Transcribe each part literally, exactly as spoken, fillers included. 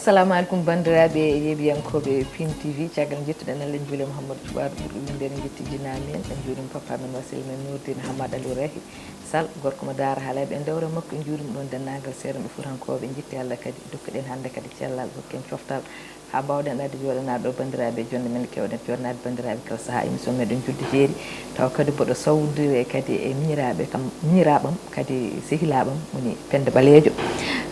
Assalamu aleykum, banndiraaɓe yeeɓiyankooɓe Pin T V. Caggal njettuɗen Allah, en njuuli Mouhamadou Cuɓaaɗo ɓurɗo winndere, en njetti jinaamen, en njuulima papa men, wasila men Nourdine Hamad Aliou Rahi Sall, gorko mo Daara Halayɓe, en dewre makko, en njuulima ɗon denndaangal seerenɓe fuutankooɓe, en njetti Allah kadi, dokkuɗen hannde kadi cellal, hokken coftal, haa mbaawɗen adde jooɗanaade ɗo banndiraaɓe, e jonde men kewɗen jooɗanaade banndiraaɓe kala sahaa, émission meɗen Julde Jeeri, tawa kadi mboɗo sawdire kadi e miñiraaɓe kam, miñiraaɓam kadi sehilaaɓam woni Penda Ɓaleejo.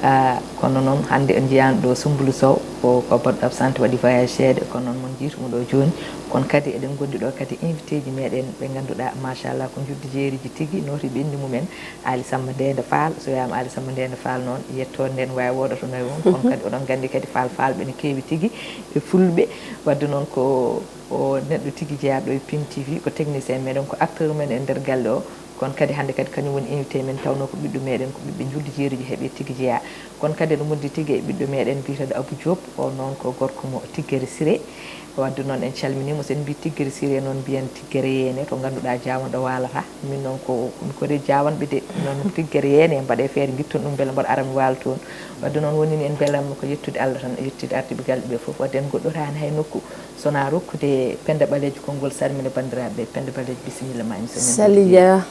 Ah, kono noon hannde en njiyaani ɗo Sumbulu Sow, ko, ko baɗɗo absente, waɗi voyage seeɗa, kono noon mon njiitu mo ɗo jooni. Kono kadi eɗen ngondi ɗo kadi invité ji meɗen ɓe ngannduɗaa machallah ko Julde Jeeriji tigi, nooti ɓenndi mumen. Aali Sammba Ndeende Faal, so wiyaama Aali Sammba Ndeende Faal noon, yettoode nden waawi wooda to nawi won, kono kadi oɗon nganndi kadi Faal Faalɓe ne keewi tigi e Fulɓe. Wadde noon ko o neɗɗo tigi jeyaaɗo e Pin T V, ko technicien meɗen, ko acteur men e nder galle o, kono kadi hannde kadi kañum woni invité men, tawnoo ko ɓiɗɗo meɗen, ko ɓiɓɓe Julde Jeeriji heɓe tigi jeyaa. Kono kadi eɗen ngondi tigi e ɓiɗɗo meɗen biyeteeɗo Abou Diop, o noon ko gorko mo Tiggere Siré. Wadde noon en calminiima, so en mbii Tiggere Siré noon mbiyen Tiggere Yeene, to ngannduɗaa Jaawanɗo waalata. Min noon ko, ko mi kori Jaawanɓe de, noon Tiggere Yeene, mbaɗee feere ngitton ɗum mbele mboɗo ara mi waalo toon. Wadde noon woni ni en mbelaama ko yettude Allah tan, yettude ardiiɓe galle ɓe fof. Wadde en ngoɗɗotaani hay nokku, so wonaa rokkude Penda Ɓaleejo konngol, salmina banndiraaɓe ɓe. Penda Ɓaleejo, bisimilla ma, émission men. Sali Dia,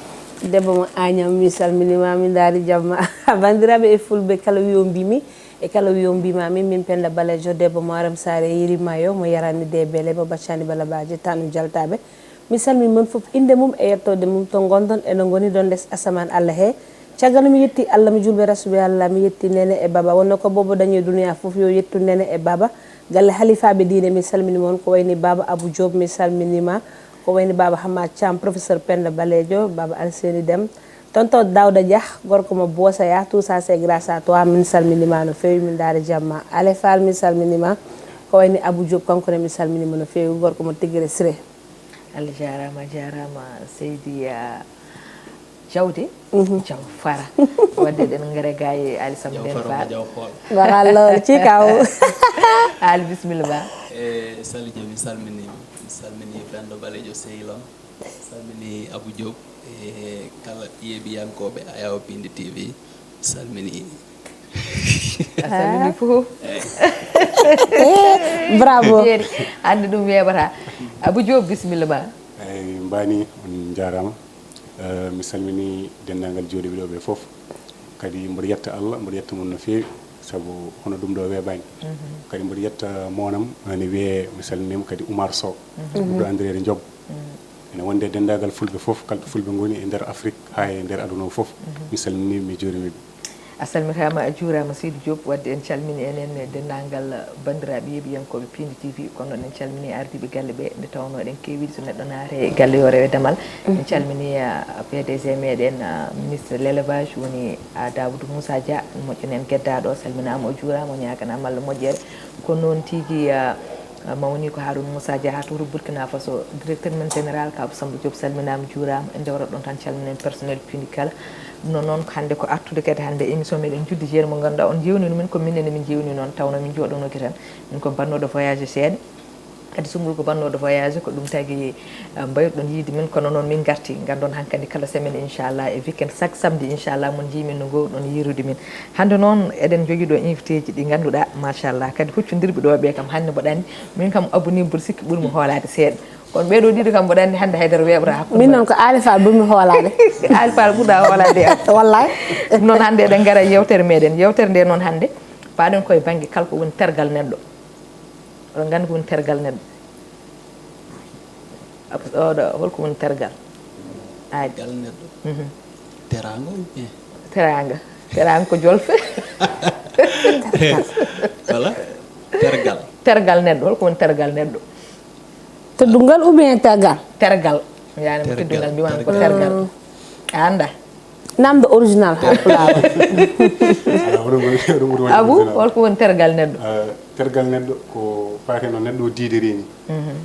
debbo mo Agnam, mi salminiima, mi ndaari jamma. Banndiraaɓe e Fulɓe kala wiyo mbimi, e kala wiyo mbima min, min Penda Ɓaleejo, debbo mo Aram Saare, Yeri Maayo, mo yarani de beele, mo baccani balabaaje, tanu jaltaaɓe. Mi salmini mon fof innde mum e yettoode mum, to ngonɗon ene ngoni ɗon les asamaan Allah he. Caggal mi yetti Allah, mi julɓe Rasuɓe Allah, mi yetti nene e baba. Wonno ko bobo dañi e duniya fof yo yettu nene e baba. Galle halifaaɓe diine, mi salmini mon. Ko wayni baba Abou Diop, mi salminiima. Ko wayni baba Hamad Thiam, professeur Penda Ɓaleejo, baba Alseni Dem, tonton Daouda Dia, gorko mo Boosaya, tout ça c'est grâce à toi, min salminiima no feewi, min ndaari jamma. Ale Fall, min salminiima. Ko wayni Abou Diop, kanko ne min salminiima no feewi, gorko mo Tiggere Siré. Allah jaaraama, a jaaraama, Seydi, ah, Jawde, Jaw Fara. Wadde eɗen ngara ga e Aali Sammba Ndeende Faal. Jaw Fara ko Jaw Fool. Waɗa lool, ci kaw. Aali, bisimilla ma. E Sali Dia, mi salminiima. Mi salmini Penda Ɓaleejo sehil am. Mi salmini Abou Diop e kala yeeɓiyankooɓe Ayaw Pindi T V. Mi salmini. A salmini fof. Bravo. Jeeri. Hannde ɗum weeɓata. Abou Diop, bisimilla ma. Eyi, mbani, on njaaraama. Eh, mi salmini denndaangal jooɗiiɓe ɗo ɓe fof. Kadi mboɗo yetta Allah, mboɗo yetta mon no feewi, sabu hono ɗum ɗo weeɓaani. Mhm. Kadi mboɗo yetta moonam, ene wiyee, mi salminiima kadi Oumar Sow. Mhm. Ɓurɗo anndireede Job. Mhm. Ene wonde e denndaangal Fulɓe fof, kala ɗo Fulɓe ngoni e nder Afrik, haa e nder aduna o fof. Mhm. Mi salminiiɓe, mi juuriima ɓe. A salmitaama, a juuraama, Seydi Diop. Wadde en calmini enen e denndaangal banndiraaɓe yeeɓiyankooɓe Pindi T V, kono noon en calmini ardiiɓe galle ɓe, nde tawnoo eɗen keewi, so neɗɗo naati e galle yo rewe damal. En calmini, ah, P D G meɗen, ah, ministre de l'élevage, woni, ah, Daoudou Moussa Dia, moƴƴo men geddaaɗo, o salminaama, o juuraama, o ñaaganaama Allah moƴƴere. Ko noon tigi, ah, mawni ko Harouna Moussa Dia, haa to wuro Burkina Faso, directeur men général, Kaaw Samba Diop, salminaama, juuraama. En ndewrat ɗon tan, calminen personnel Pindi kala. Ɗum noon, noon ko hannde ko artude kadi hannde émission meɗen Julde Jeeri mo ngannduɗaa on njeewni ɗum min, ko minen min njeewni noon, tawnoo min njooɗonoki tan. Min ko bannooɗo voyage seeɗa. Kadi Sumbul ko bannooɗo voyage, ko ɗum tagi, eh, mbayruɗon yiide min, kono noon min ngarti, nganndon hankadi kala semaine inchallah, e weekend chaque samedi inchallah, mon njii min no ngoowruɗon yiirude min. Hannde noon eɗen njogii ɗo invité ji ɗi ngannduɗaa, machallah, kadi huccondirɓe ɗo ɓe kam hannde mboɗo anndi, min kam Abou ni mboɗo sikki ɓurmi hoolaade seeɗa. Kono ɓeeɗo ɗiɗo kam mboɗo anndi hannde haydara weeɓata hakkunde. Min noon ko Aali Fall ɓurmi hoolaade. Aali Fall ɓurɗa hoolaade am. Wallay. Noon hannde eɗen ngara e yewtere meɗen. Yewtere nde noon hannde, paaɗen koye bannge kala ko woni tergal neɗɗo. Oɗon nganndi ko woni tergal neɗɗo? Ab-, oɗo, holko woni tergal? Aadi. Tergal neɗɗo. Mhm. Teraanga ou bien? Teraanga. Teraanga ko jolfe. Voilà. Tergal. Tergal neɗɗo. Holko woni tergal neɗɗo? Teddungal ou bien tergal? Tergal. Yaani mo tergal, teddungal, mbiyan ko tergal. Tergal. Mm. A annda? Namdo original Haalpulaar. Ala, oɗon ngoni, oɗon ngoni Abu, original. Holko woni tergal neɗɗo? Eh, tergal neɗɗo ko faati no neɗɗo o diidiri ni. Mhm.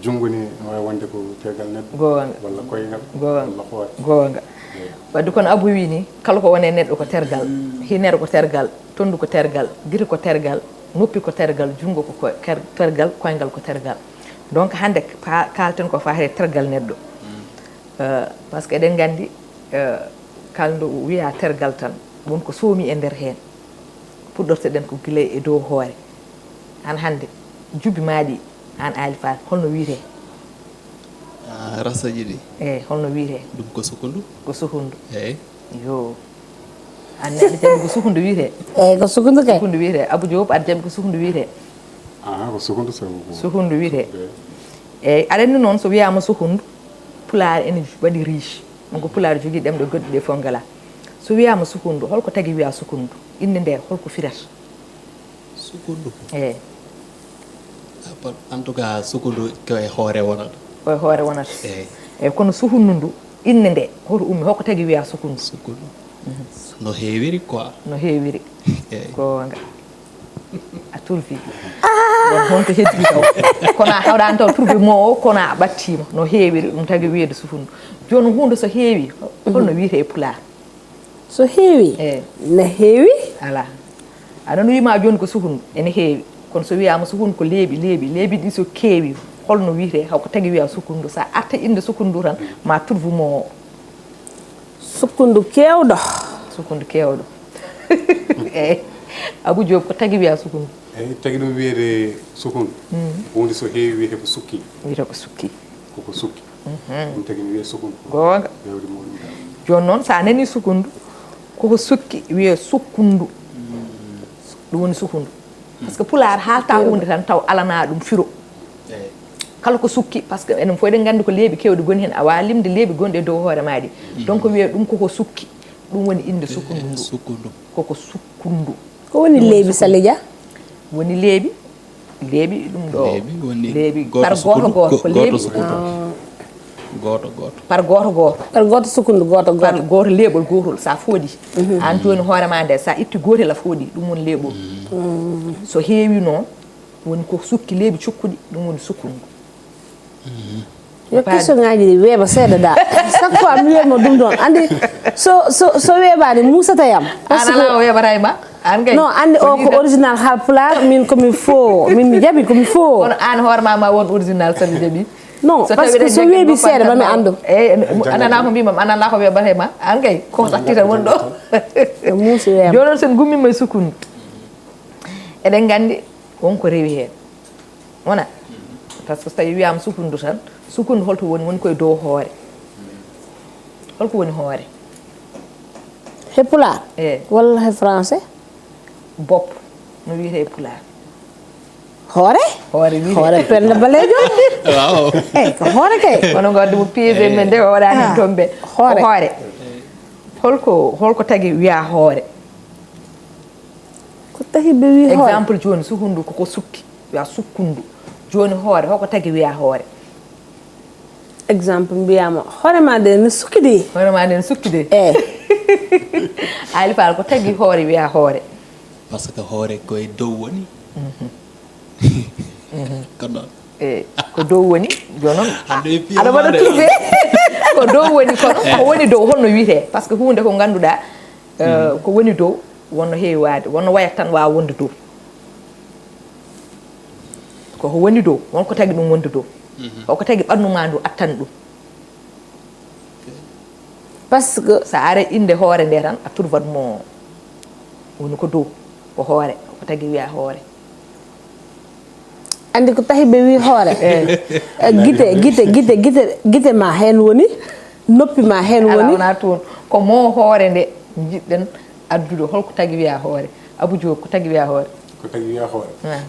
Junngo ni no waawi wonde ko tergal neɗɗo. Goonga. Walla koyngal. Goonga. Walla hoore. Goonga. Eey. Wadde kono Abu wi ni, kala ko woni e neɗɗo ko tergal. Mm. Hinere ko tergal, tonndu ko tergal, gite ko tergal, noppi ko tergal, junngo ko ko-, ker-, tergal, koyngal ko tergal. Donc hannde pa-, kaalten ko faati e tergal neɗɗo. Mm. Eh, par ce que eɗen nganndi, eh, kala nde wiyaa tergal tan, won ko soomi e nder heen. Puɗɗortoɗen ko gila e dow hoore, Aan hannde, jubbi maa ɗi, aan Aali Faal, holno wiyetee? Ah, rasaji ɗi. Eey, holno wiyetee? Ɗum ko sukundu. Ko sukundu. Eey. Yo. Aan ne aɗa jaɓi ko sukundu wiyetee? Eey, ko sukundu kay. Sukundu wiyetee. Abou Diop, aɗa jaɓi ko sukundu wiyetee? Aha, ko sukundu sabu ko. Sukundu wiyetee. Eey, aɗa anndi noon so wiyaama sukundu, Pulaar ene waɗi riche. Ɗum ko Pulaar jogii ɗemɗe goɗɗe ɗe fof ngalaa. So wiyaama sukundu, holko tagi wiyaa sukundu? Innde nde, holko firata? Sukundu. Eey. En tout cas, sukundu ko e hoore wonata. Ko e hoore wonata. Eey. Eey, kono sukundu ndu, innde nde, hoto ummi, holko tagi wiyaa sukundu? Sukundu. No heewiri quoi. No heewiri. Eey. Goonga. A trouvé. Bon, honto heddi taw. Kono a hawɗaani taw trouvé mo o, kono a ɓattiima. No heewiri, ɗum tagi wiyeede sukundu. Jooni huunde so heewi, holno wiyetee e Pulaar? So heewi? Eey. Na heewi? Alaa. Aɗa no wiima jooni ko sukundu, ene heewi. Kono so wiyaama sukundu ko leeɓi, leeɓi, leeɓi ɗi so keewi, holno wiyetee? Holko tagi wiyaa sukundu? So a arta innde sukundu tan, ma trouvé mo o. Sukundu keewɗo. Sukundu keewɗo. Eey. Abou Diop, ko tagi wiyaa sukundu? Eey, tagi ɗum wiyeede sukundu. Huunde so heewi wiyetee ko sukki. Wiyetee ko sukki. Koko sukki. Ɗum tagi mi wiyee sukundu. Goonga. Heewde muɗum tan. Jooni noon, so a nanii sukundu, koko sukki, wiyee sukkundu. Ɗum woni sukundu. Par ce que Pulaar haalta huunde tan taw alanaa ɗum firo. Kala ko sukki, par ce que enen fof eɗen nganndi ko leeɓi keewɗi ngoni heen, a waawaa limde leeɓi gonɗi e dow hoore maa ɗi. Donc wiyee ɗum koko sukki, ɗum woni innde sukundu ndu. Sukundu. Koko sukkundu. Ko woni leeɓi, Salidia? Woni leeɓi, leeɓi ɗum ɗo. Leeɓi woni Leeɓi gooto par gooto sukundu, gooto, go- ko leeɓi. gooto sukundu. Gooto, gooto. Par gooto gooto. Par gooto sukundu, gooto Par gooto. gooto leeɓol gootol, so a fooɗi. Aan jooni hoore maa nde, so a itti gootel a fooɗi, ɗum woni leeɓol. So heewi noon, woni ko sukki leeɓi cukkuɗi, ɗum woni sukundu. Yo question ngaji ɗi weeɓa seeɗa da. Chaque fois mi wiyatma ɗum ɗoon. Anndi so, so, so weeɓaani muusata yam. Par Aan ce alaa que, o weeɓata e ma, aan kay. non, anndi o ko Woni tan original Haalpulaar, min ko mi faux, min mi jaɓi ko mi faux. Kono aan hoore ma, ma won original, so mi jaɓi. Non, So parce tawi que eɗen so njogii weeɓi goppal seeɗa, tan ma mi ɗo. anndu. Eey, a nanaa ko mbima, a nanaa ko weeɓata e ma, aan kay, ko tatti tan woni ɗo. E muusi weeɓa. Jooni noon, so en ngummiima e sukundu, eɗen nganndi won ko rewi heen. Wona? Par ce que so tawi wiyaama sukundu tan, sukundu holto woni? Woni koye dow hoore. Holko woni hoore? He Pulaar? Eey. Walla he français? Bopp, no wiyetee e Pulaar? Hoore? Hoore wiyetee. Hoore Penda Baleejo? Waaw. Eey, ko hoore kay. Kono ngaddu mo piégé men de, o waɗaani Ah, tombe. hoore. Ko hoore. Holko, holko tagi wiyaa hoore? Ko tahi ɓe wi hoore? Exemple jooni, sukundu koko sukki, wiyaa sukkundu. Jooni hoore, holko tagi wiyaa hoore? Exemple mbiyaama, hoore ma nde ne sukki de. Hoore ma nde ne sukki de. Eey. Aali Faal, ko tagi hoore wiyaa hoore? Par ce que hoore ko e dow woni. Ko noon. Eey, ko dow woni, jooni noon, Hannde e pied aɗa waɗa ma de. Trouvé. Ko dow woni, kono ko woni dow, holno wiyetee? Par ce que huunde ko ngannduɗaa, eh, ko woni dow, wonno heewi waade, wonno wayata tan waawa wonde dow. Ko ko woni dow, won ko tagi ɗum wonde dow. Ko ko tagi ɓanndu ma ndu attani ɗum. Par ce que So a arii innde hoore nde tan, a trouvat mo woni ko dow, ko hoore, ko tagi wiyaa hoore. Anndi ko tahi ɓe wi hoore? Eh, gite, gite, gite, gite, gite ma heen woni, noppi ma heen Alaa, woni. Wonaa toon. Ko mo hoore nde njiɗ-ɗen addude, holko tagi wiyaa hoore? Abou Diop, ko tagi wiyaa hoore? Ko tagi wiyaa hoore? Ah.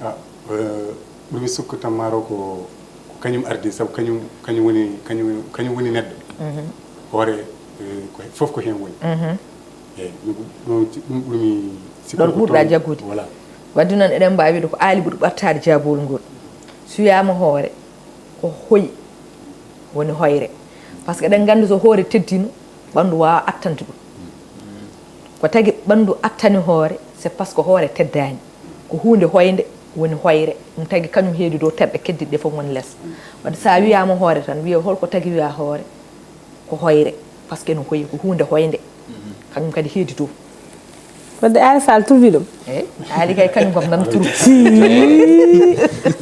Ah, eh, ɗum mi sukku tan maaro ko, ko kañum ardi, sabu kañum, kañum woni, kañum, kañum woni neɗɗo. Hoore, eh, ko fof ko heen woni. Eey, ɗum, ɗum, ɗum ɓurmi sikkude. Ɗoon ɓurɗaa jaggude. Voilà. Wadde noon eɗen mbaawi wiide ko Aali ɓuri ɓattaade jaabuwol ngol. So wiyaama hoore, ko hoyi woni hoyre. Par ce que eɗen nganndi so hoore teddiino, ɓanndu waawaa attande ɗum. Ko tagi ɓanndu attani hoore, c'est parce que hoore teddaani. Ko huunde hoynde woni hoyre. Ɗum tagi kañum heedi dow, terɗe keddiiɗe ɗe fof ngoni les. Wadde so a wiyaama hoore tan, wiyee holko tagi wiyaa hoore? Ko hoyre, par ce que no hoyi, ko huunde hoynde. Kañum kadi heedi dow. Wadde Aali Faal trouvi ɗum? Eey, Aali kay kañum kam nan trouvi.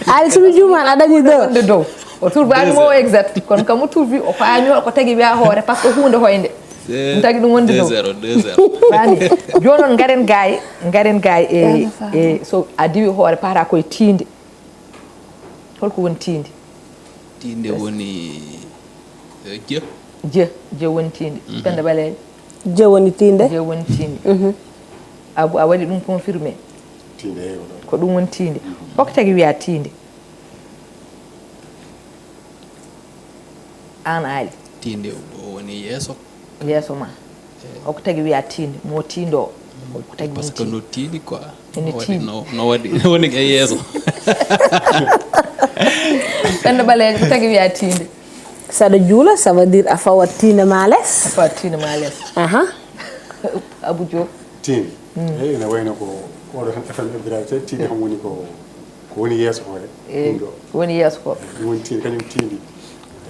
Aali, so mi juumaani, a dañi deux. Wonde dow. O trouvaani mo o exact. Kono kam o trouvi, o faami holko tagi wiyaa hoore, par ce que huunde hoynde. Ɗum tagi ɗum wonde dow. Deux zéro, deux zéro. Faami. Jooni noon, ngaren gaay, ngaren gaay e, e so a diwi hoore, paata koye tiinde. Holko woni tiinde? Tiinde woni, eh, je. Je, je woni tiinde. Mhm. Penda Ɓaleejo. Je woni tiinde. Je woni tiinde. Mhm. Abu, a waɗi ɗum confirmé? Tiinde, eey, ko ɗum woni tiinde. Mhm. Hoko tagi wiyaa tiinde? Aan, Aali. Tiinde o woni yeeso. Yeeso ma. Eey. Hoko tagi wiyaa tiinde, mo tiindoo. Hoko tagi woni tiinde? Parce que no tiindi quoi. Ene tiindi. No waɗi, no, no waɗi, no woni e yeeso. Penda Ɓaleejo, ko tagi wiyaa tiinde? Saɗa juula, ça veut dire a fawat tiinde ma les. A fawat tiinde ma les. Aha. Abu Diop. Tiinde. Mm. Eey, ene wayno ko oɗo tan F M heɓiraade, te tiinde kam woni ko, ko woni yeeso ko, e, eh, ɗum ɗo. Woni yeeso ko. Ɗum woni tiinde, kañum tiindi.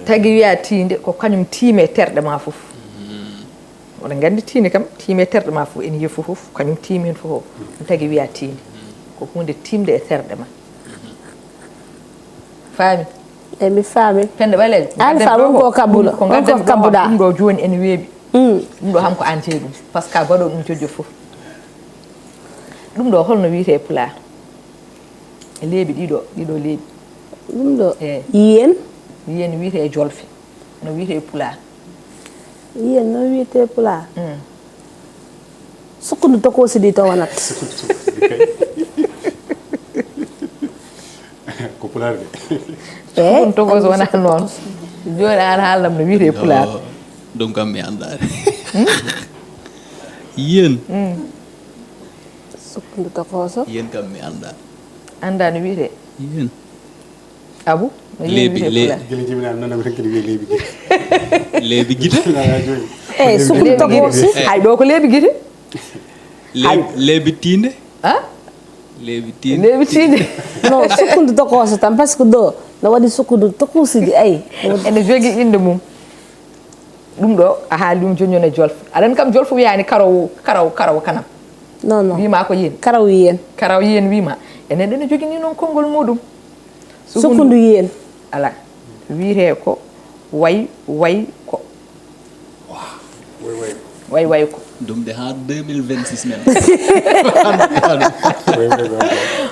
Tagi wiyaa tiinde, ko kañum tiimi e terɗe ma fof. Mm. Oɗon nganndi tiinde kam, tiimi e terɗe ma fof, ene yiya fof, fof, kañum tiimi heen fof. Mm. Ɗum tagi wiyaa tiinde. Mm. Ko huunde tiimde e terɗe ma. Faami? Eey, mi faami. Penda Ɓaleejo. Aan ngadden faami, ɗo on ko, ko kabbuɗo, ko on ko ngadden ɗo, kabbuɗaa. Ɗum ɗo jooni ene weeɓi. Mm. Ɗum ɗo kam ko aan jeyi ɗum. Parce que a baɗo ɗum jojo fof. Ɗum ɗo holno wiyetee e Pulaar? E leeɓi ɗiɗo, ɗiɗo leeɓi. Ɗum ɗo. Eey. Yiyen. Yiyen wiyetee e jolfe. No wiyetee e Pulaar? Yiyen no wiyetee e Pulaar? Mm. Sukkundu tokoosi ɗi to wonat. Ko Pulaar de. Eey. Sukkundu tokoosi wonaa noon. Jooni aan haalanam no wiyetee e Pulaar. No, ɗum kam mi anndaani. Hmm? Yiyen. Mm. Sukkundu tokooso. Yiyen kam mi anndaa. Anndaa no wiyetee? Yiyen. Abu? No leeɓi, leeɓi le-, Pulaar? Gila jibinaani noon, mi tan kadi wiya leeɓi gite. Leeɓi gite? Wonaa jooni. Eey, sukkundu tokoosi. Eey. Hay ɗo ko leeɓi gite. Leeɓi, leeɓi tiinde? Ha? Leeɓi tiinde. Leeɓi tiinde. Non, sukkundu tokooso tan, parce que ɗo no waɗi sukkundu tokoosi ɗi, ay. Ene jogii innde mum. Ɗum ɗo, a haali ɗum jooni jooni e jolfo. Aɗa anndi kam jolfo wiyaani karaw, karaw, karaw kanam. Non, non. Wiima ko yen. Karaw yen. Karaw yen wiima. Enen ɗen ne jogini noon konngol muɗum. Sukkundu. Sukkundu yen. Ala. Wiyetee ko way, way ko. Way, way ko. Way, way ko. Ɗum de haa deux mille vingt-six men. Way, way, way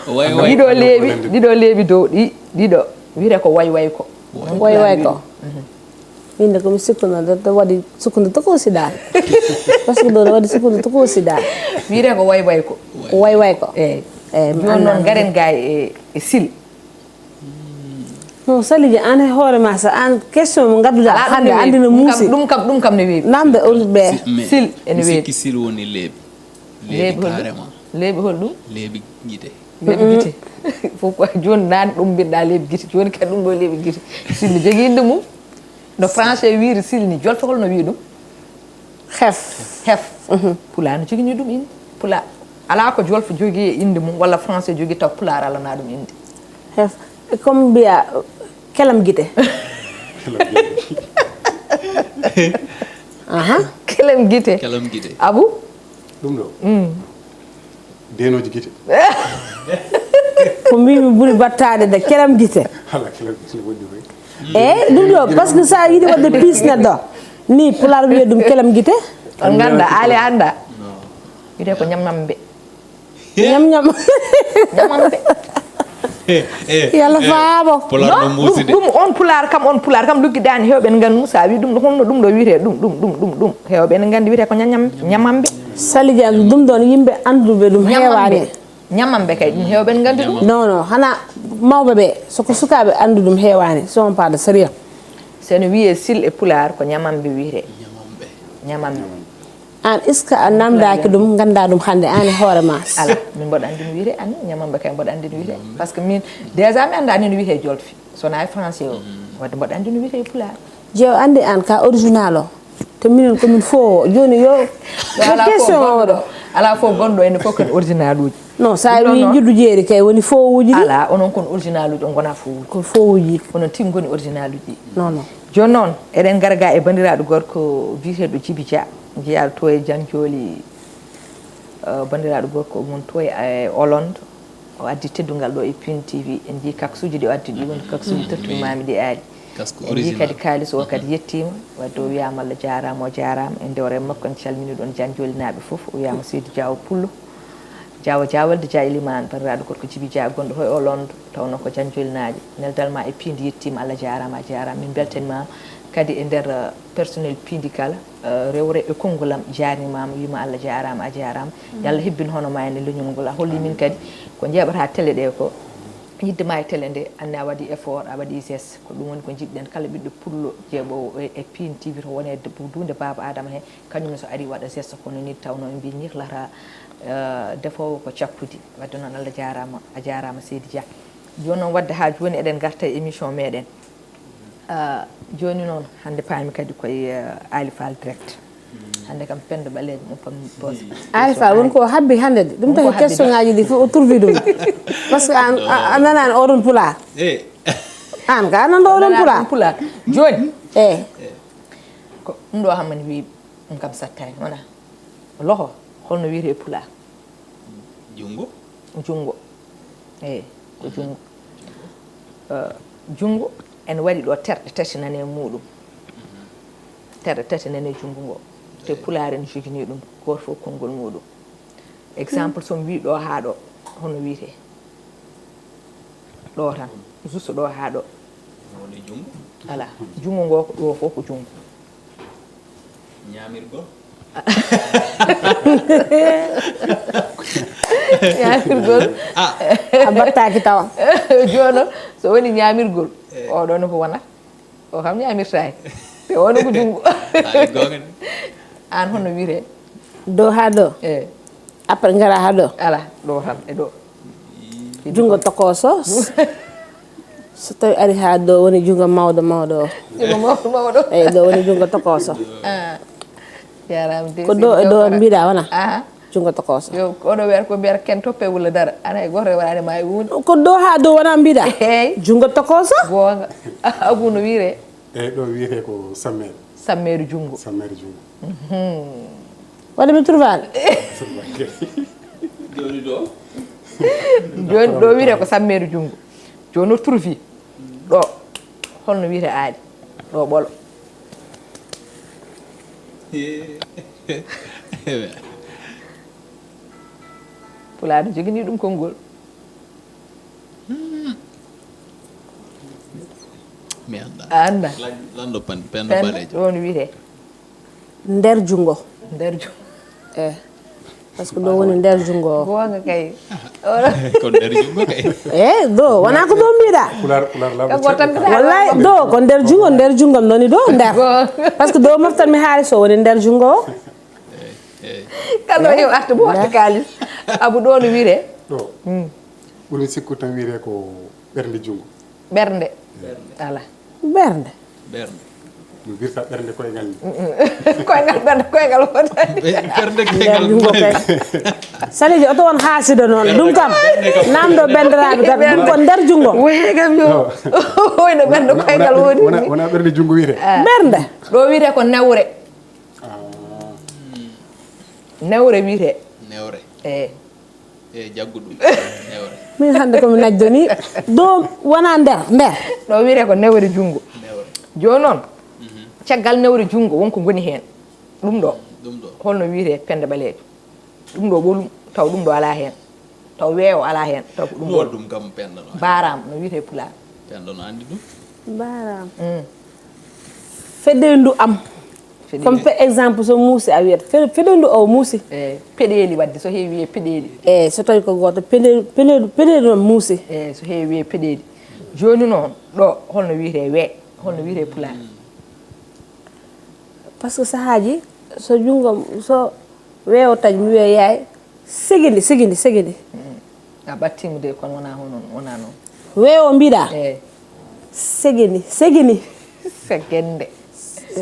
ko. Way, way. Ɗiɗo leeɓi, ɗiɗo leeɓi dow ɗi, ɗiɗo. Wiyetee ko way, way ko. Way, way ko. Mhm. Min de ko mi sikkuno de, to waɗi sukkundu tokoosi dal. Parce que ɗo no waɗi sukkundu tokoosi dal. Wiyetee ko way way ko. Way way ko. Eey. Eey, mi jooni noon anndaa. Ngaren ga e, e Sil. Non, Saliji, aan e hoore ma, so aan question mo ngadduɗaa hannde, anndi no muusi. Ɗum kam, ɗum kam, ɗum kam ne weeɓi. Namde o ɓe. Si-, mais Sil ene mi weeɓi. Sikki Sil woni leeɓi. Leeɓi leeɓi hol ɗum? Carrément. Leeɓi hol ɗum? Leeɓi gite. Leeɓi gite. Fof ko jooni naan ɗum mbiɗɗa leeɓi gite. Jooni kadi ɗum ɗo leeɓi gite. Sinno jogii innde mum. No français wiyri silni, jolfe hol no wiya ɗum? Hef. Hef. Mhm. Pulaar no jogini ɗum innde. Pulaar. Alaa ko jolfe jogii e innde mum, walla français jogii taw pulaar alanaa ɗum innde. Hef. Comme mbiya, kelam gite. Aha. Kelam gite. Kelam gite. Abu? Ɗum ɗo. Mm. Deenooji gite. Ko mbiimi ɓuri battaade de, kelam gite. Ala kelam gite no woɗɗi koy. Eey, ɗum ɗo, parce que so a yiɗi waɗde piis neɗɗo, ni pulaar wiya ɗum kelam gite. On ngannda, aali annda. Wiyetee ko ñamambe. Ñam ñam. Ñamambe. Eh, eh, yalla eh, faabo. Pulaar no muusi de. Ɗum, ɗum on pulaar kam, on pulaar kam luggidaani heewɓe en nganndu, so a wii ɗum ɗo, honno ɗum ɗo wiyetee ɗum, ɗum, ɗum, ɗum, ɗum. Heewɓe en nganndi wiyetee ko ñañam-, ñamambe. Sali Dieng, ɗum ɗoon yimɓe annduɓe ɗum heewaani. Ñamambe. Ñamambe kay, ɗum heewɓe en nganndi ɗum. Non, non, hana mawɓe ɓe, so ko sukaaɓe anndu ɗum heewaani, so on paada sérieux. So no wiyee Sil e Pulaar, ko ñamambe wiyetee. Ñamambe. Ñamambe. Aan, est-ce que a namdaaki ɗum, nganndaa ɗum hannde, aan e hoore ma? Alaa, min mboɗo anndi no wiyetee, aan, ñamambe kay mboɗo anndi no wiyetee. Parce que min, déjà mi anndaa ni no wiyetee jolfi. So wonaa e français o, wadde mboɗo anndi no wiyetee e pulaar. Jeew anndi aan ka original o. Te minen ko min foowo. Jooni yo, yo question o ɗo. Alaa fof gonɗo ene fof kon original uji. Non, so a wii njuddu jeeri kay woni foowuuji ɗi. Alaa, onon kon original uji, on ngonaa foowuuji. Ko foowuuji. Onon tim ngoni original uji. Non, non. Jooni noon, eɗen ngara ga e banndiraaɗo gorko biyeteeɗo Jibi Dia, jeyaaɗo to e Janjooli, eh, banndiraaɗo gorko mon to e Hollande. O addi teddungal ɗo e Pin T V. En njii kaksuuji ɗi o addi ɗi, woni kaksuuji tottumaami ɗi aali. En njii kadi kaalis o kadi yettiima, wadde o wiyaama Allah jaaraama, o jaaraama. En ndewre e makko, en calminii ɗoon Janjoolinaaɓe fof. O wiyaama Seydi Jaawo Pullo, Jaawo Jaawalde, Dia Elimane, banndiraaɗo gorko Jibi Dia gonɗo hoy o Londres, tawnoo ko Janjoolinaajo. Neldal ma e piindi yettiima, Allah jaaraama, a jaaraama. Min mbeltaniima kadi e nder, eh, personnel piindi kala, eh, rewre e konngol am, jaarnimaama, wiima Allah jaaraama, a jaaraama. Yo Allah hebbin hono ma e nder leñol ngol. A holli min kadi ko njeeɓata tele ɗe ko yiɗde ma e tele nde, anne a waɗi effort, a waɗi geste. Ko ɗum woni ko njiɗɗen kala ɓiɗɗo pullo jeeɓoowo e, e Pin T V to wone debbo duunde baaba Adama he, kañum ne so ari waɗa geste kono ni tawno en mbi ñihlata, eh, defoowo ko cakkudi. Wadde noon Allah jaaraama, a jaaraama Seydi Dia. Jooni noon wadde haa jooni eɗen ngarta e émission meɗen. Ah, jooni noon hannde paami kadi koye, eh, Ali Fall direct. Hannde kam Penda Ɓaleejo mo pam pos. Ali Fall won ko habbi hannde de. Ɗum tahi question ngaji ɗi fof o trouvi ɗum. Parce que an, a, a nanani oɗon pulaar. Eh. An ka a nanɗo oɗon pulaar. Pulaar. Jooni. Eh. Ko ɗum ɗo Hammani wi ɗum kam sattaani, wona? Loho, holno wiyetee e pulaar? Junngo. Junngo. Eey, ko junngo. Eh, junngo ene waɗi ɗo terɗe tati nane e muuɗum. Terɗe tati nane e junngo ngo. Te pulaar ene joginii ɗum, gooto fof konngol muuɗum. Exemple, so mi wii ɗo haa ɗo, hono wiyetee? Ɗo tan, juste ɗo haa ɗo. Woni junngo. Alaa. Junngo ngo ko ɗo fof ko junngo. Ñaamirgol. Ñaamirgol. Ah. A battaaki tawa. Jooni noon, so woni ñaamirgol, eh, oɗo ne ko wona? O kam ñaamirtaaki. Te o ne ko junngo. Ay, goonga de. Aan hono wiyetee? Dow haa dow? Eh. Après ngara haa ɗo. Alaa, ɗo tan, e ɗo. Junngo tokooso. So tawi ari haa ɗo woni junngo mawɗo mawɗo o. Junngo mawɗo mawɗo. Eyi, ɗo woni junngo tokooso. Ah. Jaaraama de, ko ɗo e ɗo mbiɗa wona? Aha. Junngo tokooso. Yo, oɗo weer ko mbiyata ken toppe walla dara. Ana e gooto e waraade ma e wuunde. Ko ɗo haa ɗo wona mbiɗa? Eey. Junngo tokooso? Goonga. Abuu no wiyetee? Eyi, ɗo wiyetee ko sammeeru. Sammeeru junngo. Sammeeru junngo. Mhm. Waɗi mi turbaal. Jooni ɗo? Jooni ɗo wiyetee ko sammeeru junngo. Jooni o turfi. Ɗo. Holno wiyetee aadi? Ɗo ɓolo. Pulaar ne joginii ɗum konngol. Hmm. Mi anndaa. A anndaa? Lan-, lanndo pen-, Penda Ɓaleejo. Ɗo no wiyetee? Nder junngo. Nder junngo. Eh. Parce que ɗo woni nder junngo o. Goonga kay. Ko nder junngo kay. Eh, ɗo, wonaa ko ɗo mbiɗa. Pulaar, pulaar laaɓa. Kanko tan. Wallay, ɗo, ko nder junngo, nder junngo am ɗoni ɗo, nder. Goonga. Parce que ɗo moftan mi haalis o woni nder junngo o. Eh, eh. Kala hew arta mo watta kaalis. Abu ɗo no wiyetee? Ɗo. Hmm. Ɓuri sikku tan wiyetee ko ɓernde junngo. Ɓernde. Ɓernde. Alaa. Ɓernde. Ɓernde. Ɗum wirta ɓernde koyngal ni. Koyngal, ɓernde koyngal wota. Ɓe-, ɓernde koyngal. Nder junngo kay. Salijo, oto won haasido noon. Ɗum kam, namdo banndiraaɓe tan, ɗum ko nder junngo. Woye kam yo. No. Woy no ɓernde koyngal woni. Wona, wona ɓernde junngo wiyetee. Ah. Ɓernde. Ɗo wiyetee ko newre. Ah. Newre wiyetee. Newre. Eey. E jaggu ɗum. Newre. Min hannde ko mi najjoni. Ɗo wona nder, nder. Ɗo wiyetee ko newre junngo. Newre. Jooni noon, mhm, caggal newre junngo won ko ngoni heen. Ɗum ɗo. Ɗum ɗo. Holno wiyetee Penda Ɓaleejo? Ɗum ɗo ɓolum, taw ɗum ɗo alaa heen. Taw weeyo alaa heen, taw ko ɗum ɗo. Ɗum kam Penda no anndi. Baaraam, no wiyetee pulaar? Penda no anndi ɗum. Baaraam. Mm. Fedeendu am. Fedeendu. Comme par exemple, so muusi a wiyat, fe-, fedeendu o muusi. Eh, peɗeeli wadde, so heewi wiyee peɗeeli. Eh, so tawi ko gooto, peɗe-, peɗeeli, peɗeeli noon muusi. Eh, so heewi wiyee peɗeeli. Jooni noon, ɗo, holno wiyetee wee? Holno wiyetee pulaar? Parce que sahaaji, so junngo, so weeyo taƴ, mi wiya yaay, Segindi, segindi, segindi. Mm. A ɓattiima de, kono wonaa hono, wonaa noon. Weewo mbiɗa? Eh. Segindi, segindi. Segende.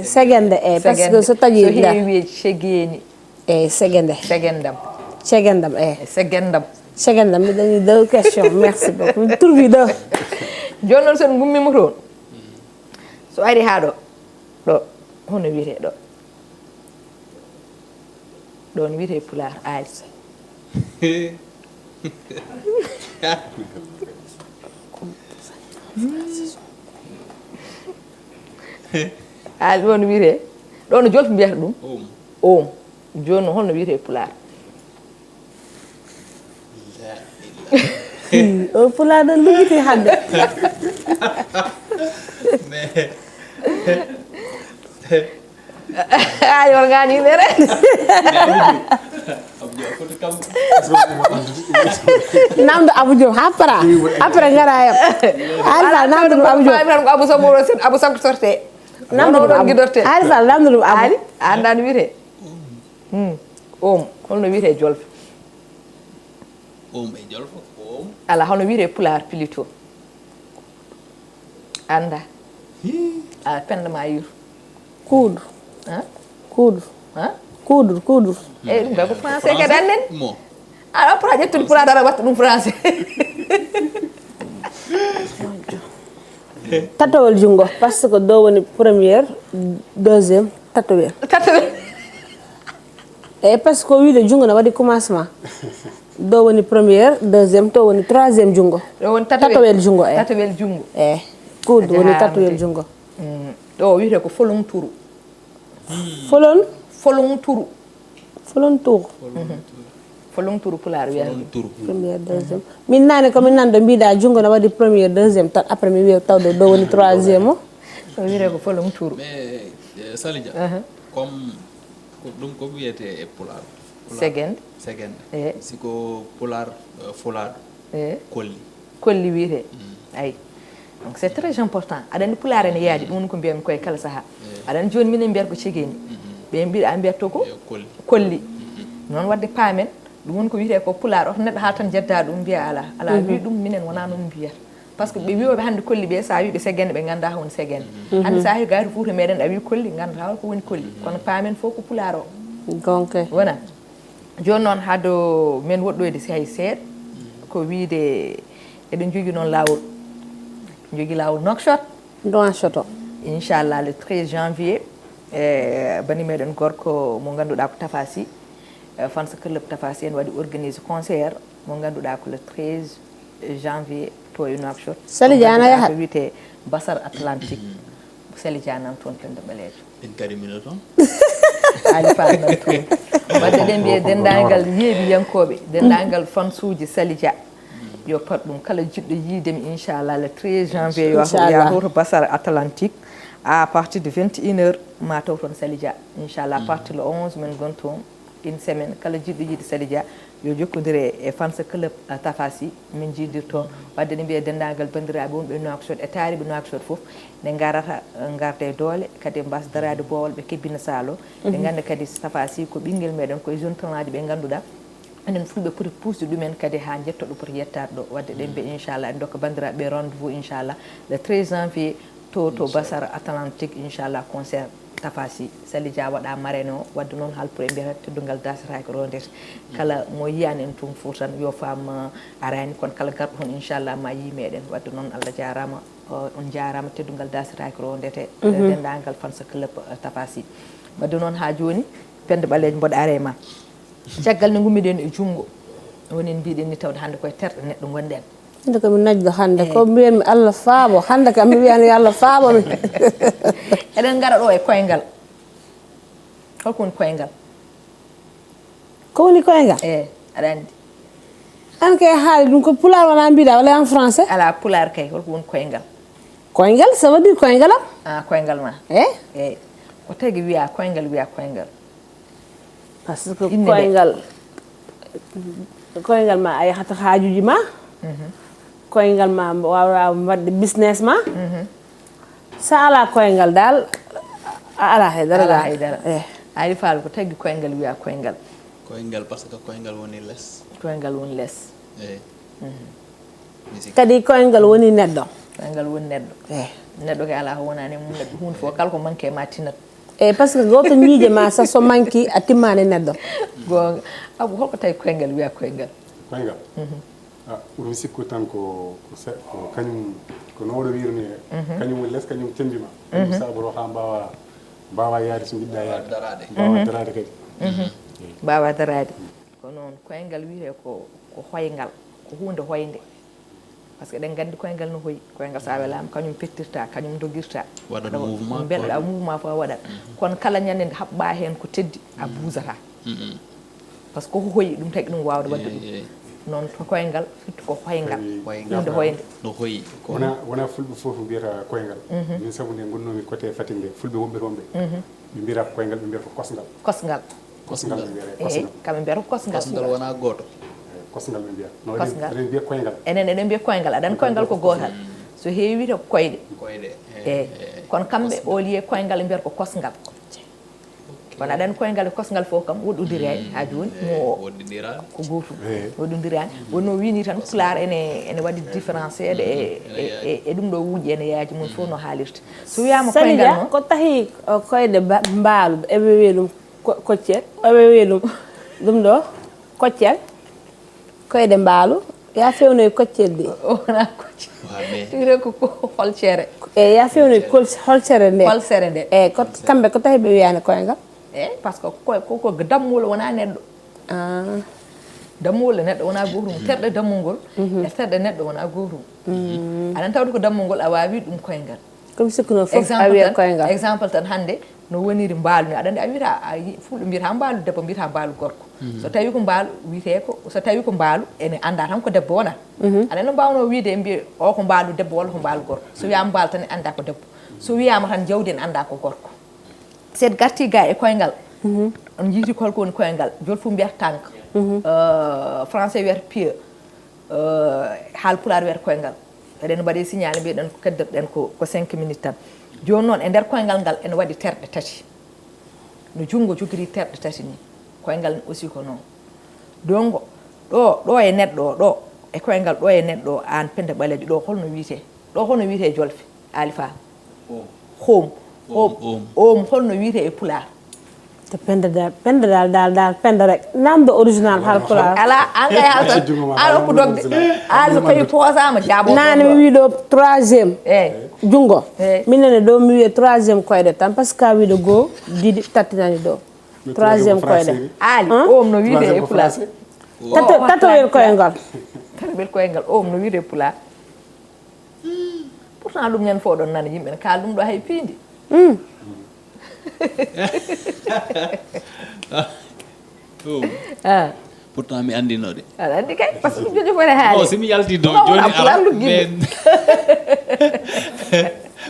Segende, eh, parce que so taƴi so heewi wiyee segeni. Eh, segende. Segendam. Segendam, eh. Eh, segendam. Segendam, miɗo dañi deux questions. Merci beaucoup. Mi trouvi deux. Jooni noon, so en ngummiima toon, so ari haa ɗo, ɗo, hono wiyetee ɗo? Ɗo no wiyetee pulaar, aali. Aali, ɗo no wiyetee? Ɗo no Jolf mbiyata ɗum? Oom. Oom. Jooni noon, holno wiyetee e Pulaar? O Pulaar noon luggiti hannde. Mais Aali, on ngaani yimɓe rek. Abdou Diop foti kam. Namdo Abou Diop, ha para. Après, ngara yam. Alfa, namdo ɗum Abou Diop. Abou Sow, Abou Sow sorte. Namdo ɗum Abou. Alfa, namdo ɗum Abou. Aali, a anndaa no wiyetee? Hmm. Oom, holno wiyetee Jolf? Oom e Jolf, oom. Ala, hono wiyetee Pulaar plutôt? Anndaa. A penda ma yur. Kuudu. Hein? Kuudu. Hein? Kuudu, kuudu. Eyi, ɗum kay ko français kadi annen. Mo. Aɗa pora ƴettude Pulaar dara watta ɗum français. Tatowel junngo, parce que ɗo woni première, deuxième, tatowel. Tatowel. Eyi, parce que ko wiide junngo no waɗi commencement. Ɗo woni première, deuxième, to woni troisième junngo. Ɗo woni tatowel. Tatowel junngo, eyi. Tatowel junngo. Eyi, kuudu Aja woni haamde. Tatowel junngo. Mm. Ɗo wiyetee ko folon turu. Folon, Folon turu. folon tour. Folon turu Pulaar wiyata ɗum. Turu. Première, deuxième. Min nane ko min nanɗo mbiɗa junngo no waɗi première, deuxième, tan après mi wiya tawde ɗo woni troisième o. Ɗo wiyetee ko folon turu. Mais eh, Salija, Uh-huh. Comme ko ɗum ko wiyetee e Pulaar? Pulaar. Segende. Segende. Eh. Si ko Pulaar, eh, Fulaar, Eh. Kolli. Kolli wiyetee. Ayi. Donc c'est très important. Aɗa anndi Pulaar ene yaaji, ɗum woni ko mbiyanmi koye kala sahaa. Aɗa anndi jooni minen mbiyata ko cegeni. Ɓe mbiɗa a mbiyatto ko? Kolli. Kolli. Noon waɗde paamen, ɗum woni ko wiyetee ko Pulaar, oto neɗɗo haal tan jedda ɗum mbiya alaa. Alaa, wi ɗum minen wonaa noon mbiyata. Parce que ɓe wiyooɓe hannde kolli ɓe, so a wii ɓe segene, ɓe nganndaa hon segene. Hannde so a heɓi gayto Fuuta meɗen, a wii kolli, nganndataa hol ko woni kolli. Kono paamen fof ko Pulaar o. Gonke. Wona. Jooni noon, hado men woɗɗoyde si hay seeɗa, ko wiide eɗen njogii noon laawol. Njogii laawol Nouakchott. Nouakchott o. Inchallah, le treize janvier, e bani meɗen gorko mo ngannduɗaa ko Tafa Sy, e fans club Tafa Sy, en waɗi organiser concert mo ngannduɗaa ko le treize janvier to e Nouakchott. Sali Diana yahat. Ko wiyetee Basar Atlantique. Sali Diana nan toon, Penda Ɓaleejo. En kadi mino toon. Ali Fall nan toon. Wadde ɗen mbiye denndaangal yeeɓiyankooɓe, denndaangal fansuuji Sali Dia. Yo pat ɗum kala jiɗɗo yiide mi, inchallah, le treize janvier, yo Inchallah. Yahoto Basar Atlantique, à partir de vingt et une heures, ma taw toon Sali Dia. Inchallah, à partir le onze, min ngon toon une semaine. Kala jiɗɗo yiide Sali Dia, yo jokkondir e fans club, eh, Tafa Sy, min jiidir toon. Wadde ɗen mbiye denndaangal banndiraaɓe wonɓe Nouakchott e taariɓe Nouakchott fof, nde ngarata, eh, ngarda e doole, kadi mbasa daraade boowal, ɓe kebbina saalo. Ɓe ngannda kadi Tafa Sy ko ɓinngel meɗen, koye jeune talent ji ɓe ngannduɗaa. Enen Fulɓe poti puusde ɗumen kadi haa njetto ɗo poti yettaade ɗo. Wadde ɗen mbiye, inchallah, en ndokka banndiraaɓe ɓe rendez-vous, inchallah, le treize janvier, to, to Basar Atlantique, inchallah, concert Tafa Sy. Sali Dia waɗa marraine o, wadde noon haalpure mbiyata teddungal dasetaake rondete. Kala mo yiyaani en toon fof tan, yo faam, eh, araani, kono kala garɗo toon, inchallah, ma yii meɗen. Wadde noon, Allah jaaraama, eh, on njaaraama, teddungal dasetaake rondete. Eh, denndaangal fans club, eh, Tafa Sy. Wadde noon, haa jooni, Penda Ɓaleejo, mboɗo are ma. Caggal nde ngummiɗen e junngo, woni en mbiɗen ni, tawde hannde koye terɗe neɗɗo ngonɗen. Hannde ko mi najɗo hannde, ko mbiyanmi Allah faabo, hannde kam mi wiyani yo Allah faabo mi. Eɗen ngara ɗo e koyngal. Holko woni koyngal? Ko woni koyngal? Eyi, aɗa anndi. An kay haali ɗum ko Pulaar wona mbiɗa walla en français? Ala, Pulaar kay, holko woni koyngal? Koyngal, ça veut dire koyngal am? Ah, koyngal ma. Eh? Eyi. Ko tagi wiya koyngal, wiya koyngal. Parce que koyngal, koyngal ma a yahata haajuji ma. Koyngal ma wawa wadde business ma. Sa ala koyngal dal, a ala haydara. Ala haydara. Eh. Ali Fall, ko tagi koyngal wiya koyngal? Koyngal, parce que koyngal woni les. Koyngal woni les. Eyi. Kadi koyngal woni neɗɗo. Koyngal woni neɗɗo. Eh. Neɗɗo kay ala ko wonani e mum, neɗɗo hunde fof kala ko manque ma tinat. Eyi, parce que goto ñiiƴe ma sa so manque a timmani neɗɗo. Gonga. Abu, holko tawi koyngal wiya koyngal? Koyngal? A, ɓurmi sikku tan ko, ko se- ko kañum, ko no oɗo wirni e kañum woni les, kañum cembi ma. Kañum saboro ha mbawa, mbawa yaade so jiɗɗa yaade. Mbawa daraade kadi. Mbawa daraade. Ko noon, koyngal wiyete ko, ko hoyngal, ko hunde hoynde. Parce que eɗen nganndi koyngal no hoyi. Koyngal so a welaama, kañum pettirta, kañum dogirta. Waɗat Aɗa wa- mouvement, mbeɗa quoi. Mouvement fof a waɗat. Kono kala ñande haɓɓa heen ko teddi, a buusata. Parce que ko hoyi, ɗum tagi ɗum waawde waɗde ɗum. Eey. Noon to koyngal, firti ko hoyngal. Eey. Huunde hoynde. No hoyi. Ko Wona, wona fulɓe fof mbiyata koyngal. Min sabu nde ngonnoomi côté Fatick nde, fulɓe wonɓe toon ɓe. Ɓe mbiyata ko koyngal, ɓe mbiyata ko kosngal. Kosngal. Kosngal ɓe mbiyata e Eey, kosngal. Kamɓe mbiyata ko kosngal. Kosngal wona gooto. Eey, kosngal ɓe mbiya. No, Kosngal. Eɗen mbiya koyngal. Enen eɗen mbiya koyngal, aɗa anndi koyngal ko gootal. So heewi wiyata ko koyɗe. Koyɗe. Eey. Kono kamɓe, au lieu koyngal, ɓe mbiyata ko kosngal. Kono aɗa anndi koyngal e kosngal fof kam woɗɗondiri hay haa jooni. Mo Woɗɗondiraani. Ko gootum. Eey. Woɗɗondiraani. Wonno wini tan pulaar ene, ene waɗi différence seeɗa e, e, e, e ɗum ɗo wuuƴi ene yaaji mum fof no haalirta. So wiyaama Sali koyngal Dia, noon. Ko tahi o koyɗe ba- mbaalu, eɓe wiya ɗum ko- koccel, eɓe wiya ɗum, ɗum ɗo, koccel, koyɗe mbaalu, ya fewnoye koccel ɗi. O wona kocci. Wa, mais Wiyete ko ko holcere. E ya fewnoye kol- holcere nde. Holcere nde. E ko kamɓe ko tahi ɓe wiyani koyngal. Eey, parce que ko, ko, ko dammuwol wona neɗɗo. Ah. Dammuwol e neɗɗo wona gootum. Terɗe dammungol e terɗe neɗɗo wona gootum. Aɗa anndi tawde ko dammungol a waawi ɗum koyngal. Komi sikkuno fof a Exemple wiya tan, koyngal. Exemple tan hannde no woniri mbaalu ni. Aɗa anndi a wiyata, a yi- fulɓe mbiyata mbaalu debbo, mbiyata mbaalu gorko. So tawi ko mbaalu wiyete ko, so tawi ko mbaalu ene annda tan ko debbo wona. Aɗa anndi no mbaawno wiyde en mbiya o ko mbaalu debbo walla ko mbaalu gorko. So wiyaama mbaalu tan en annda ko debbo. So wiyaama tan jawdi en annda ko gorko. So en garti ga e koyngal. On jiiti ko holko woni koyngal. Jolfu mbiyata tànk. Euh, français wiyata pied. Euh, haal pulaar wiyata koyngal. Eɗen mbaɗi signalé mbiyeɗen ko keddirɗen ko, ko cinq minutes tan. Jooni noon e nder koyngal ngal ene waɗi terɗe tati. No junngo jogiri terɗe tati ni. Koyngal ne aussi ko noon. Donc ɗo, ɗo e neɗɗo o, ɗo e koyngal ɗo e neɗɗo o, aan Penda Ɓaleejo, ɗo holno wiyete? Ɗo holno wiyete e jolfe? Aali Faal. Hoom. Hoom. Hoom, hoom. Hoom holno wiyete e pulaar? To Penda dal, Penda dal, dal, dal, Penda rek. Namdo original haalpulaar. Alaa, aan kay haaltan. Aan okku dogde. Aan so tawi poosaama jaabo. Nane mi wi ɗo troisième. Eey. Junngo. Eey. Minen e ɗo mi wiya troisième koyɗe tan, parce que ka wiɗo goo, ɗiɗi, tati nani ɗo. Troisième koyɗe. Aali, oom no wiyete e pulaar? Tato, tatowel koyngal. Tatowel koyngal, oom no wiyete e pulaar? Pourtant ɗum ñande fof oɗon nana yimɓe ne kaala ɗum ɗo hay piindi. Ɗum. Pourtant mi anndino de. Aɗa anndi kay, parce que ɗum jojo foti haali. Bon, si mi yalti ɗo jooni, Pulaar luggiɗo.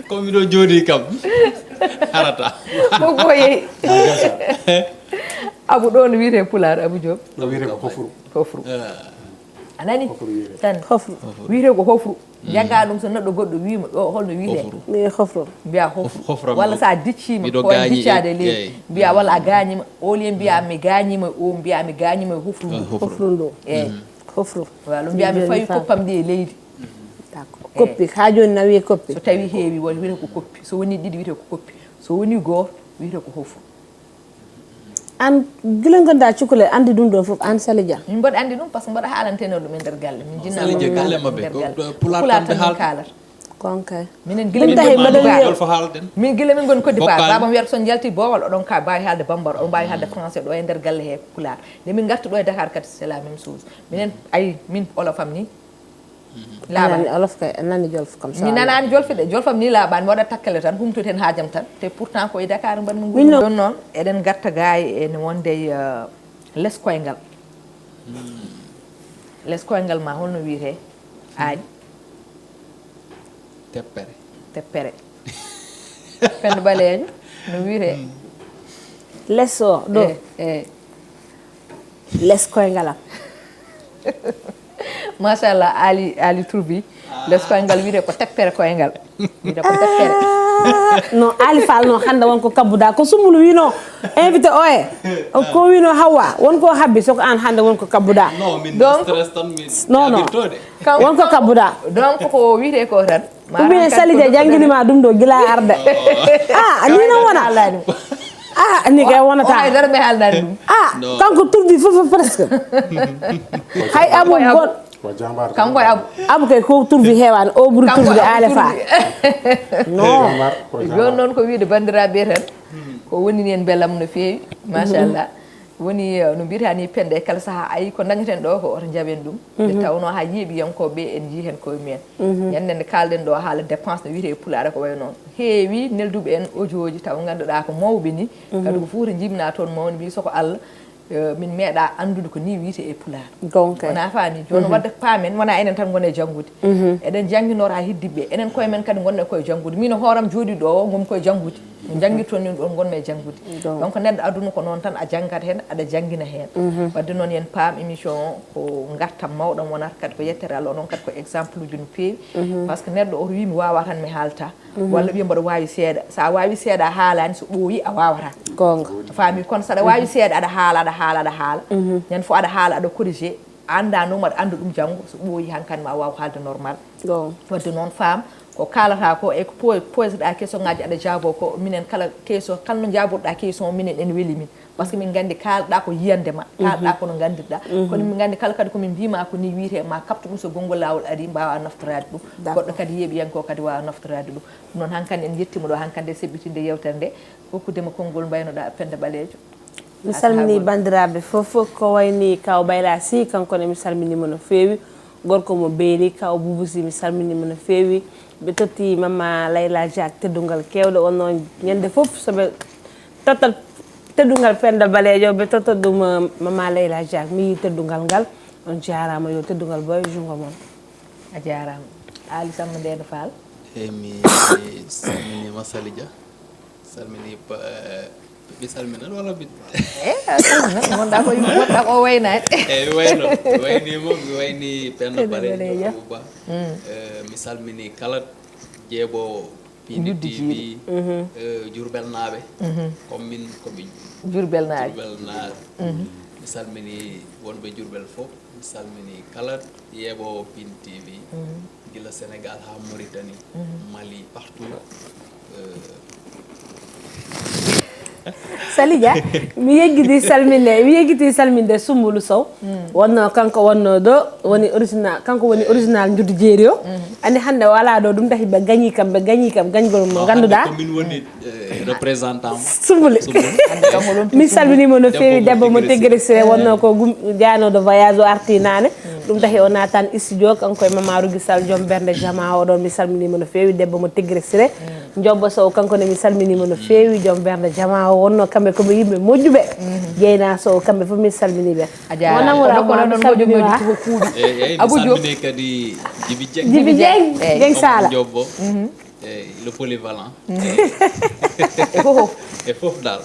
Comme miɗo jooɗi kam. Harata. Fof ko yehi. Abu, ɗo no wiyete pulaar, Abu Diop? Ɗo wiyete ko hofru. Hofru. A nani? Hofru wiyete. Tan. Hofru. Wiyete ko hofru. Jagga ɗum so neɗɗo goɗɗo wiima ɗo holno wiyete? Hofru. Mi hofru. Mbiya hofru. Hof- hofram Walla ɗo. Sa diccima, Miɗo ko gaañi e- diccade e leydi. Eey. Mbiya walla a gaañima, au lieu mbiya mi gaañima e o, mbiya mi gaañima e hofru ndu. Hofru. Hofru ndu. Eey. Hofru. Walla mbiya mi fawi koppam ɗi e leydi. D'accord. Koppi, ha joni na wiye koppi. So tawi heewi won wiyete ko koppi. So woni ɗiɗi wiyete ko koppi. So woni gooto wiyete ko hofru. An gila gonda cukalel andi ɗum ɗon fof an Sali Dia. Min mboɗo andi ɗum parce que mboɗo haalanteno ɗum e nder galle. Min jinna Sali Dia galle mabɓe nder ko galle. Pulaar Pulaar tan ɓe tan min haalata. Kaalata. Konka. Minen gila Ɗum min tahi ngoni mbaɗa Pulaar. wiya- Jolfo haalden. Min gila min ngoni Côte d'Ivoire. Bokkal. Baba mi wiyata son yalti Boowal oɗon ka mbaawi haalde Bambara, oɗon mbaawi haalde français ɗo e nder galle he ko Pulaar. Nde min ngarti ɗo e Dakar kadi c'est la même chose. Minen ayi min olofam ni. Laaɓaani. Nani olof kay, nani jolf comme ça. Mi nanaani jolfe de, jolfam ni laaɓaani, mi waɗa takkele tan, humtoten haajam tan. Te pourtant ko e Dakar mbaɗmi Min no- ɗon noon, eɗen ngarta gaay e no wonde e, uh, les koyngal. Les koyngal ma holno wiyete? Aali. Teppere. Teppere. Penda Ɓaleejo, no wiyete? Les o, ɗo. Eh, eh. Les koyngalam. Machallah, Ali, Ali Troubi. Les koyngal wiyete ko teppere koyngal. Wiyete ko teppere. No, Ali Fall no hannde won ko kabbuda. Ko Sumbulu wino, invité o e. O ko wino Hawa, won ko habbi, so ko an hannde won ko kabbuda. Non, min Donc, stress tan min non, non. Jaabirtode. Won ko kabbuda. Donc ko wiyete ko tan. Ou bien Sali Dia jannginima ɗum ɗo gila arde. Ah, ni no wona. Ah, ni kay wonata. Hay dara ɓe haalnaani ɗum. Ah, kanko Troubi fof fof presque. Hay Abu Koy Abu. Gol. Ko jambar. Kanko e Abu. Abu kay ko Troubi heewani, o ɓuri Troubi Aali Fall. Non. Jambar, ko Jooni jambar. Noon ko wiyde banndiraaɓe tan. Ko woni ni en mbelam no feewi. Machallah. Woni eh, no mbiyata ni pende e kala saha ayi ko dañaten ɗo ko oto jaɓen ɗum. Nde tawnoo haa yeeɓiyankooɓe en njii heen koye mumen. Ñande nde kaalɗen ɗo haala dépense no wiyetee e pulaar ko wayi noon. Heewi nelduɓe en audiooji taw ngannduɗaa ko mawɓe ni. Kadi ko fuuta jibinaa toon mawni mbi soko Allah eh, min meeɗa anndude ko ni wiyetee e pulaar. Gonka. Wona faami jooni wadde paamen wona enen tan ngone janngude. Eɗen jannginora haa heddiɓe enen koye men kadi ngonne koye janngude min hooram jooɗi ɗo o ngon koye janngude. No janngirton ni ɗon ngonno e janngude. Donc neɗɗo aduna ko noon tan a janngat heen aɗa janngina heen. Wadde noon yen paam émission o ko ngartam mawɗam wonata kadi ko yettere Allah o noon kadi ko exemple uji no peewi. Par ce que neɗɗo oto wii mi waawa tan mi haalta. Walla wiya mboɗo waawi seeɗa so a waawi seeɗa a haalaani so ɓooyi a waawata. Goonga. A faami kono saɗa waawi seeɗa aɗa haala aɗa haala aɗa haala. Ñande fof aɗa haala aɗa corrigé. A anndaa noon aɗa annda ɗum janngo so ɓooyi hankadi ma waaw haalde normal. Wadde noon faam ko kaalata ko e ko poseɗa question ngaji aɗa jaabo ko minen kala question kala no jaabotoɗa question o minen ene weeli min. Par ce que min nganndi kaalɗa ko yiyande ma kaalɗa kono nganndirɗa. Kono min nganndi kala kadi komin mbima ko ni wiyete ma kaptu ɗum so gonngol laawol ari mbawa naftorade ɗum. Goɗɗo kadi yeeɓiyanke o kadi wawa naftorade ɗum. Ɗum noon hankadi en jettima ɗo hankadi e seɓɓitinde yewtere nde. Hokkudema konngol mbaynoɗa penda ɓaleejo. Mi salmini banndiraaɓe fof ko wayni kaw bayla si kanko ne mi salminima no feewi. Gorko mo beeli kaw bubusi mi salminima no feewi. Ɓe totti mama layla jak teddungal kewɗo wonno ñande fof soɓe tottat teddungal penda baleejo ɓe tottat ɗum mama layla jak mi yi teddungal ngal. On jarama yo teddungal boyo jungo mon. A jarama. Ali samma ndeno faal. Eyyi mi salminima Sali Dia. Salmini mi salminat walla mi gonɗa ko gonɗa ko waynaade. Eyyi mi wayno mi waynimo mi wayni Penda Balejo Touba. Mi salmini kala jeeɓowo Pindi T V. Jurbel naaɓe. Comme min komi Jurbel naaɓe. Jurbel naaɓe. Mi salmini wonɓe Jurbel fof. Mi salmini kala yeeɓoowo Pin T V, gila Sénégal haa Mauritanie, Mali, partout. Salidia, mi yeggiti salminde mi yeggiti salminde Sumbulu Sow. Wonno kanko wonno ɗo woni original kanko woni original njuddu jeeri o. Andi hannde wala ɗo ɗum tahi ɓe gañi kam ɓe gañi kam gañgol mo ngannduɗaa. Représentant Sumbuli. Min salminima no feewi debbo mo Teggere Siré wonno ko janoɗo voyage o arti nane. Ɗum tahi o natan studio kanko e Mama Rougui Sall joom bernde jama oɗon mi salminima no feewi debbo mo Teggere Siré. Jobbo Sow kanko ne mi salminima no feewi joom bernde jama o wonno kamɓe koɓe yimɓe moƴƴuɓe. Jeyna Sow kamɓe fof min salminiɓe. Wonamura ma mi salminima. Abujo. Jibi Dieng Dieng Sala. Eyyi le polyvalent. E fof. E fof dal.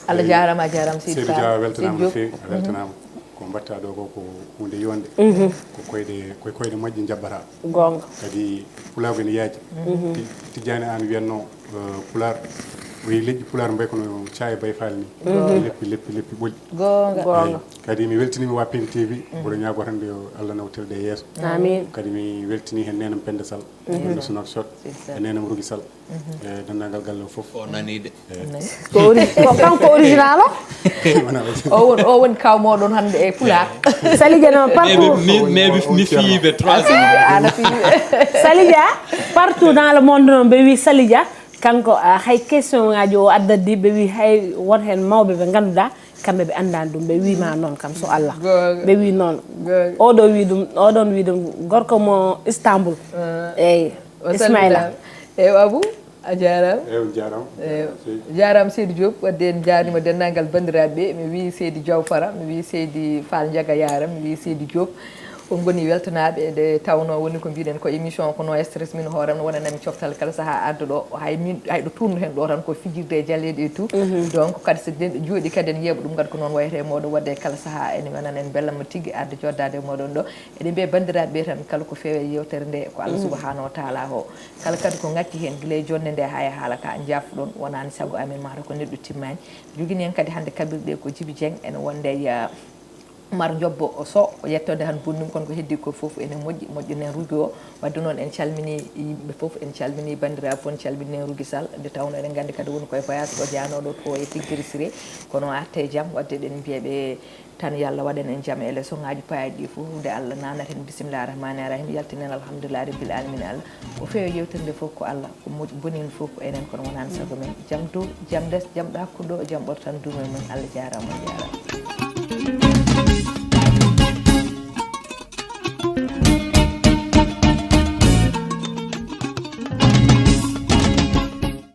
Allah jarama a jarama seydi dia weltanama no fewi a weltanama. Ko mbatta ɗo ko ko hunde yonde. Ko koyɗe ko koyɗe moƴƴe jabbata. Gonga. Kadi pulago ene yaaji. Tijjani an wiyanno pular o yi leƴƴi pular mbay kono caye bay fal ni. Leppi leppi leppi ɓoli. Gonga. Kadi mi weltinima wa pin tv. Mboɗo ñaago tan nde yo allah nawtirde e yeeso. Amin. Kadi mi weltini hen nenam pende sall. Ɗo Nouakchott e nenam Rougui Sall. E denndaangal galle o fof. O naniiɗe. Ko ori- ko kanko original o. O won o woni kaw moɗon hannde e pulaar. Salidia noon partout. Mais mi fiyiɓe trois. Ana fiyiɓe. Salidia partout dans le monde noon ɓe wi Salidia kanko ah, hay question ngaji o addaddi ɓe wi hay won heen mawɓe ɓe ngannduɗaa. Kamɓe ɓe anndaani ɗum ɓe wiima noon kam so Allah. Ɓe wii noon oɗo wii ɗum oɗon wii ɗum gorko mo Istanbul. Eyyi Ismaila. Eyyi Abou a jarama. Eyyi on jarama. Eyyi jarama Seydi Diop wadde en jarnima dennangal bandiraɓe ɓe mi wii Seydi Diawfara mi wii Seydi Fall Ndiaga Yaram mi wii Seydi Diop. On ngoni weltanaaɓe nde tawnoo woni ko mbiɗen ko émission o ko no stress min hooram no wonanami coftal kala sahaa arde ɗo hay min hay ɗo tuurno heen ɗo tan ko fijirde e jaleeɗe e tout. Donc kadi so neɗɗo jooɗi kadi ene yeeɓa ɗum kadi ko noon wayata e mooɗon waɗde e kala sahaa ene wenan en mbellamma tigi arde joddaade e mooɗon ɗo. Eɗen mbiya banndiraaɓe ɓe tan kala ko feewi e yeewtere nde ko Allah subahanahu wa taala o kala kadi ko ngakki heen gila e jonnde nde haa e haala ka njaafɗon wonaani sago amen mata ko neɗɗo timmaani. Jogini en kadi hannde kaɓirɗe ko Djiby Dieng ene wonde e Oumar Diop Sow o yettoode han bonnuɓe kono ko heddi ko fof ene moƴƴi moƴƴinen Rougui o. Wadde noon en calmini yimɓe fof en calmini banndiraaɓe fof en calmini Rougui Sall nde tawnoo eɗen nganndi kadi woni koye voyage o jaanooɗo to e Tiggiri Siré kono o arta e jam wadde eɗen mbiya ɓe tan yo Allah waɗan en jam e leçon ngaji payaaɗi ɗi fof nde Allah nanata en bisimillahi rahmani rahim yaltinen alhamdulillahi rabbil alamina Allah ko feewi yewtere nde fof ko Allah ko moƴƴi boni en fof ko enen kono wonani sago men jam dow jam les jam ɗo hakkude ɗo jam ɓoto tan duumo e mum Allah jarama on jarama.